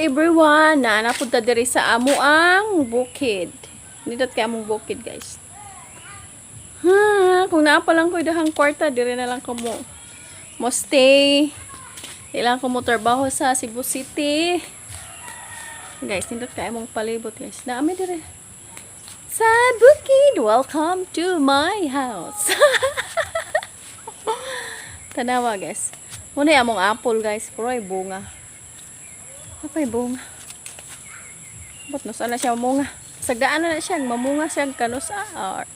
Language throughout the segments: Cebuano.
Everyone! Na napunta diri sa amo ang bukid. Nindot kay among bukid, guys. Ha, kung naa pa lang ko'y dahang kwarta, diri na lang ko mo stay. Ilang ko mo trabaho sa Cebu City. Guys, nindot kay among palibot, guys. Naami diri sa bukid. Welcome to my house. Tanawa, guys. Muna yung among apple, guys. Puro ay bunga. Apay bunga. Ba't no na siya munga? Sagdaan na na siya. Mamunga siya kanusa. Or,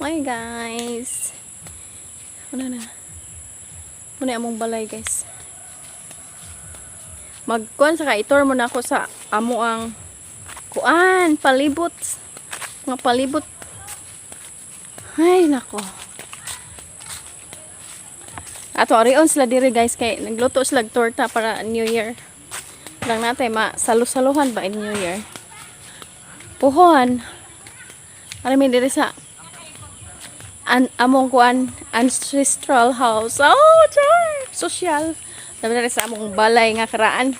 my guys. Ano na? Muna yung among balay, guys. Magkuan sa ka-itor mo na ako sa amo ang kuan, palibot. Mga palibot. Ay, nako. Ato arion sila diri, guys, kay nagluto sila og torta para New Year. Lang natay ma salu-saluhan ba in New Year. Puhon. Ari mi diri sa among kuan ancestral house. Oh, char! Social. Dami diri sa among balay nga karaan.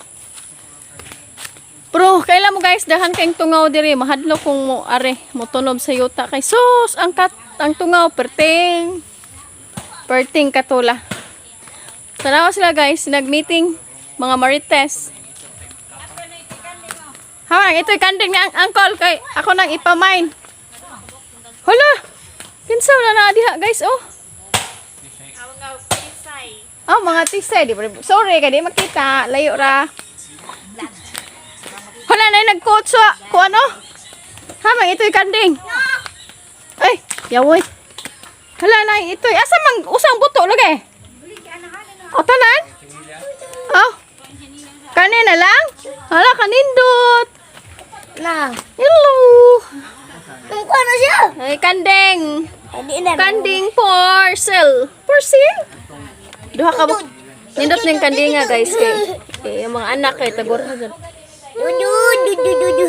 Pero kailan mo, guys, dahan kayong tungaw diri, mahadlok kung mo are mo tunob sa yuta kay sus ang kat ang tungaw perting perting katula. Tanawa sila, guys, nag-meeting mga marites. Hawang, ito'y kanding ni ang uncle kay ako nang ipamain. Hala! Kinsa na na diha, guys, oh. Oh, mga tisay, di ba? Sorry, kay di makita, layo ra. Hala na nagkotso ko ano? Hamang ito'y kanding. Ay, yawoy. Hala na ito'y asa mang usang buto lagi? O tanan? Oh. Kanina lang? Hala kanindot. Na. Hello. Kung ano siya? Ay, kanding. Hindi na. Kanding porcel. Porcel? Duha ka ba? Nindot ning kandinga, guys, kay eh, yung mga anak kay tagor na dyan. Dudu, dudu, dudu.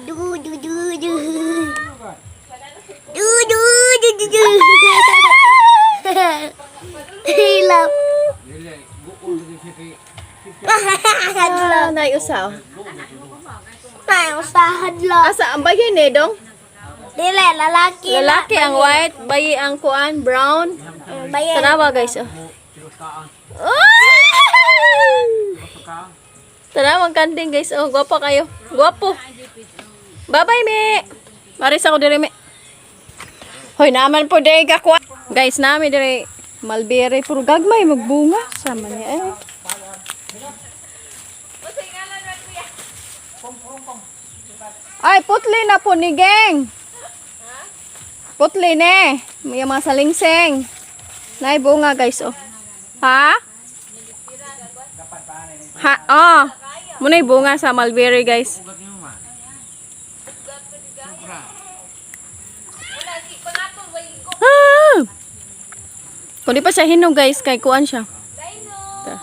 Dudu, dudu, dudu. Dudu, dudu, dudu. Hilap. Ah, naiusaw. Ay, usahan lang. Asa ang bayi ni dong? Dili, lalaki. Lalaki ang white, bayi ang kuan brown. Bayan. Tanawa, guys, oh. Ah! Tanawa ang kanding, guys, oh. Gwapo kayo. Gwapo. Bye-bye, me. Maris ako diri, me. Hoy, naman po diri ka kuan. Guys, nami diri mulberry puro gagmay magbunga sama niya eh. Ay, putli na po ni geng. Putli ne. May mga salingsing. Nay bunga, guys, oh. Ha? Ha, oh. Muna'y bunga sa mulberry, guys. Ah! Kung di pa siya hinog, guys, kay kuan siya. Ta.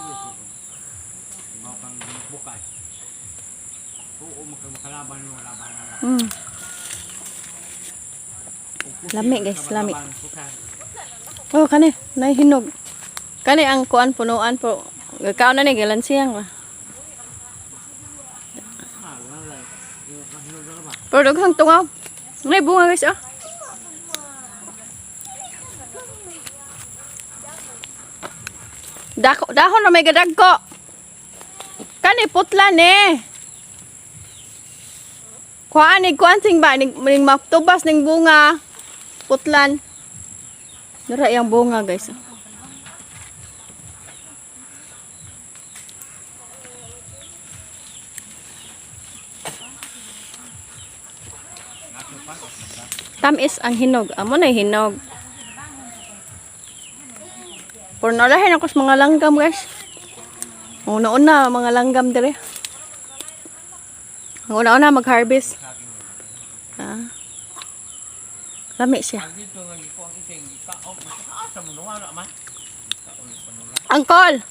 Lami, guys, lami. Oh, kani, nay hinog. Kani ang kuan punuan po. Gakaon na ni galansiyang lah. Pero daghang tungaw. May bunga, guys, ah. Dako, dahon na may gadagko. Kani putla ni. Kuan ni kuan sing ba ning ning matubas ning bunga. Putlan. Dara yang bunga, guys. Tamis ang hinog. Amo na hinog. Por nalahin ako sa mga langgam, guys. Una-una mga langgam dire. Ang una-una mag-harvest. Ah. Lami siya. Angkol.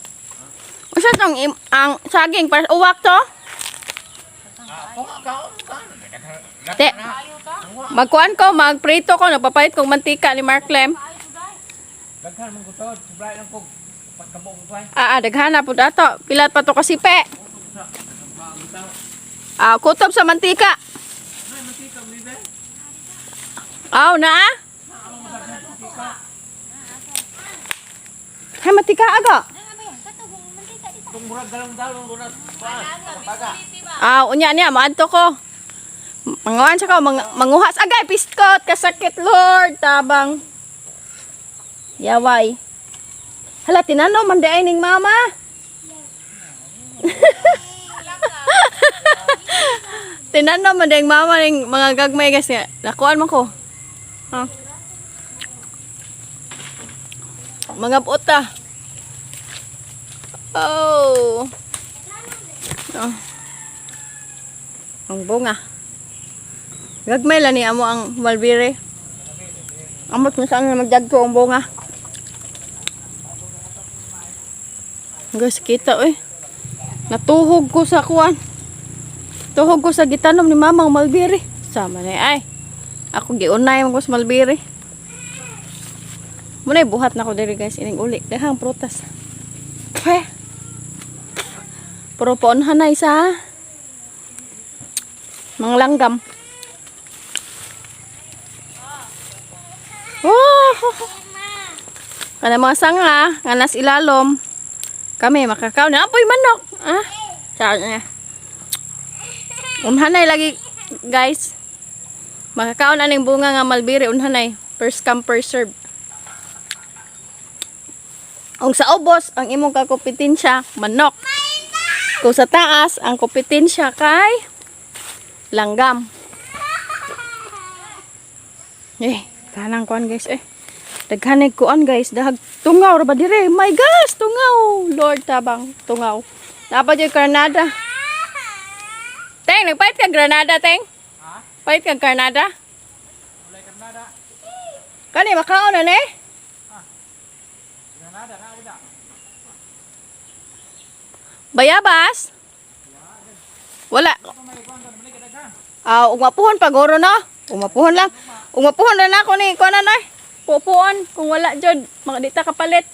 Unsa tong ang saging para uwak to? Te. Magkuan ko, magprito ko, nagpapalit kong mantika ni Mark Lem. Daghan man ko to, supply lang ko pagkabuok ko ay. Ah, ah, daghan na po dato. Pila pa to kasipe. Ah, kutob sa mantika. Aw, naa? Hay, mantika aga. Ah, unya niya, maadto ko. Manguhan sa ko, manguhas. Agay, piskot, kasakit, Lord. Tabang. Yaway. Hala, tinanaw man di ay ning mama. Tinanaw man di ang mama ning mga gagmay, guys, nga. Nakuan man ko. Ha? Mga buota. Oh. Oh. Ang bunga. Gagmay lang ni amo ang mulberry. Amot mo saan na magdagko ang bunga. Guys, kita eh. Natuhog ko sa kuan. Tuhog ko sa gitanom ni mama ang mulberry. Sama na ay. Ako giunay man ko sa mulberry. Muna buhat na ko diri, guys, ining uli. Daghang prutas. Pwe. Pero paunhanay sa mga langgam. Oh! Kana mga sanga, nga nas ilalom. Kami makakaon na apoy manok. Ah, char niya. Unhanay lagi, guys. Makakaon aning bunga nga mulberry unhanay. First come, first serve. Ang sa ubos, ang imong kakompetensya, manok. Kung sa taas, ang kompetensya kay langgam. Eh, kanang kuan, guys, eh. Daghanay kuan, guys, dahag tungaw ra ba dire? My gosh, tungaw. Lord tabang, tungaw. Napa jud granada. Teng, nagpait ka granada, Teng? Ha? Pait ka granada? Walay granada. Kani makaon na ni? Granada na wala. Bayabas? Wala. Ah, umapuhon pagoro no? Umapuhon lang. Umapuhon na nako ni kuan na noy. Pupuon kung wala jud, mga dita kapalit.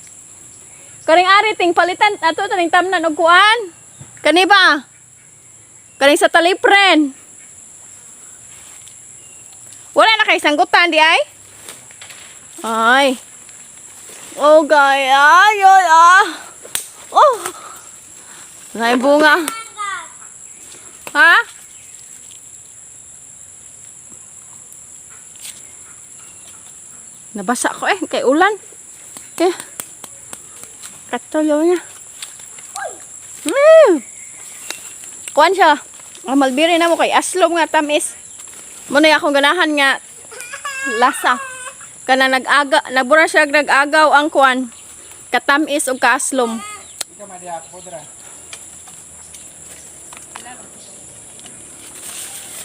Karing ari ting palitan ato taning tamnan og kuan. Kani ba? Kaning sa talipren. Wala na kay sanggutan di ay? Ay. Oh, gay. Ay, ay, ah. Oh. Nay bunga. Ha? Nabasa ko eh, kay ulan. Eh. Katulo niya. Kuan siya. Ang mulberry na mo kay aslom nga tamis. Muna yung akong ganahan nga lasa. Kana nag-aga, nabura siya nag-agaw ang kuan. Katamis og kaaslom. Ikaw madiha podra.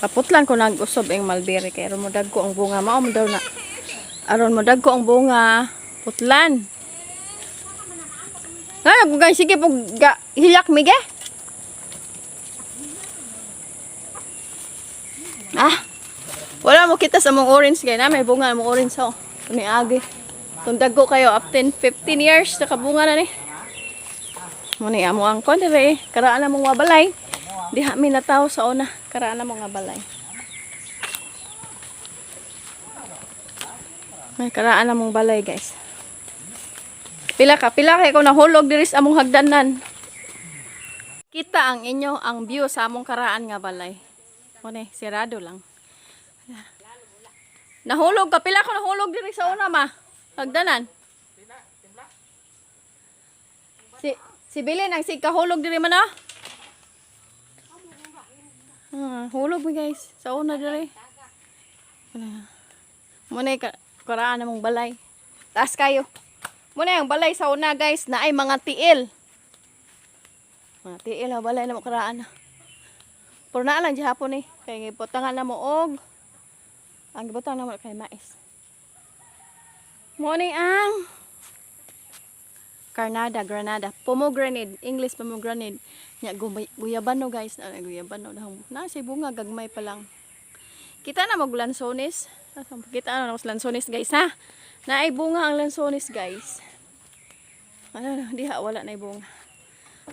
Kaputlan ko nag-usob ang mulberry kay aron mo dagko ang bunga, mao mo daw na. Aron mo dagko ang bunga, putlan. Ay, guys, sige pug ga, hilak mige. Ah. Wala mo kita sa mong orange kay na may bunga mong orange oh. Ni agi. Tong dagko kayo up 10 15 years nakabunga na ni. Mo ni amo ang kon dire, karaan na mong wabalay. Diha mi nataw sa una, karaan na mong balay. May karaan na mong balay, guys. Pila ka, pila kay ko nahulog diri sa among hagdanan. Kita ang inyo ang view sa among karaan nga balay. Mone, sirado lang. Nahulog ka, pila ko nahulog diri sa una, ma. Hagdanan. Si si Bilin ang sig kahulog diri man ah. Ah, hulog mi, guys. Sa una diri. Muna ka karaan namong balay. Taas kayo. Muna yung balay sa una, guys, na ay mga tiil. Mga tiil ang balay na mo karaan. Pero naa lang gihapon eh. Kay gibutangan na mo og ang gibutang na mo kay mais. Mo ni ang Carnada, Granada, pomegranate, English pomegranate. Nya guyabano, guys, na guyabano dahong. Na say bunga gagmay pa lang. Kita na mag lansones. Kita na ako sa lansones, guys, ha. Naay bunga ang lansones, guys. Ano na, diha wala na bunga.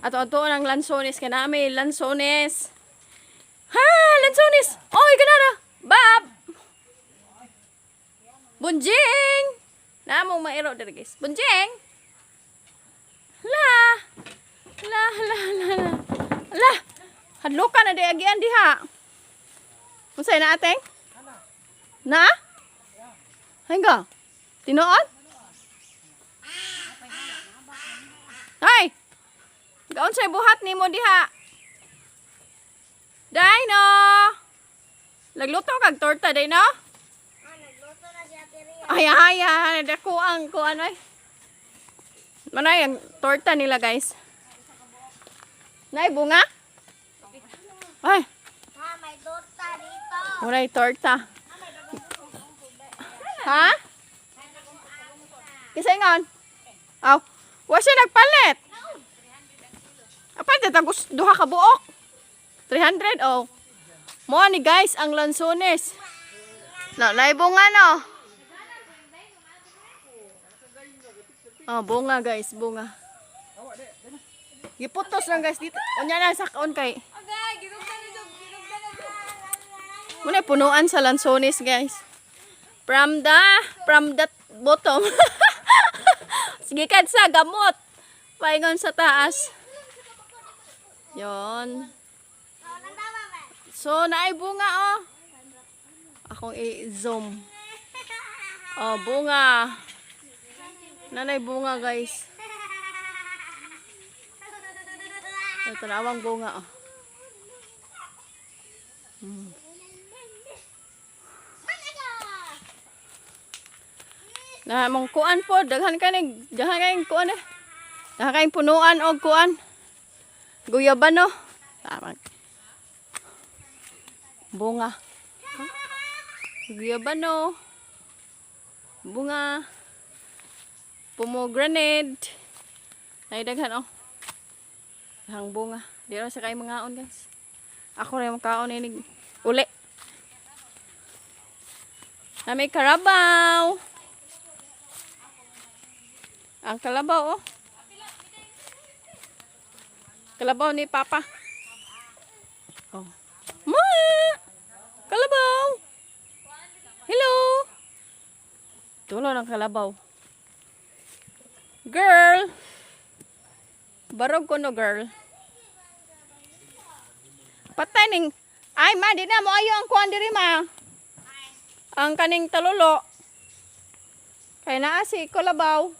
Ato ato ang lansones kay nami lansones. Ha, lansones. Oy, kanana. Bab. Bunjing. Namong mairo diri, guys. Bunjing. La. La la la la. La. Hadloka na di agian diha. Unsay na, ateng? Na? Hangga. Tinuod? Ay! Gaunsay buhat nimo diha? Dino! Nagluto kag torta, Dino? Ah, nagluto na si Ate Ria. Ay, ay, ay, dako ang kuan ay. Manay ang torta nila, guys. Nay bunga? Ay, Ha, may torta dito. walay torta. Ha? Kinsa ingon? Aw, wa siya nagpalit. Apan tagos duha ka buok. 300, oh. Mo ni, guys, ang lansones. Na nay bunga no. Oh, bunga, guys, bunga. Giputos lang, guys, dito. Unya na sakon kay. Muna punuan sa lansones, guys. From the bottom. Sige kad sa gamot. Paingon sa taas. Yon. So, naay bunga oh. Akong i-zoom. Oh, bunga. Nanay bunga, guys. Ito na awang bunga oh. Na mong kuan po, daghan ka ning daghan kayong kuan eh. Daghan kayong punuan og kuan. Guyaban no. Tama. Bunga. Huh? Guyaban no. Bunga. Pomegranate. Ay daghan oh. Daghang bunga. Di ra sa kay mangaon, guys. Ako ra yung kaon ini uli. Na may karabaw. Ang kalabaw, oh. Kalabaw ni Papa. Oh. Ma! Kalabaw! Hello! Tulo ng kalabaw. Girl! Barog ko no, girl. Patay ning. Ay, ma, di na mo ayo ang kuan diri, ma. Ang kaning talulo. Kay naa si kalabaw.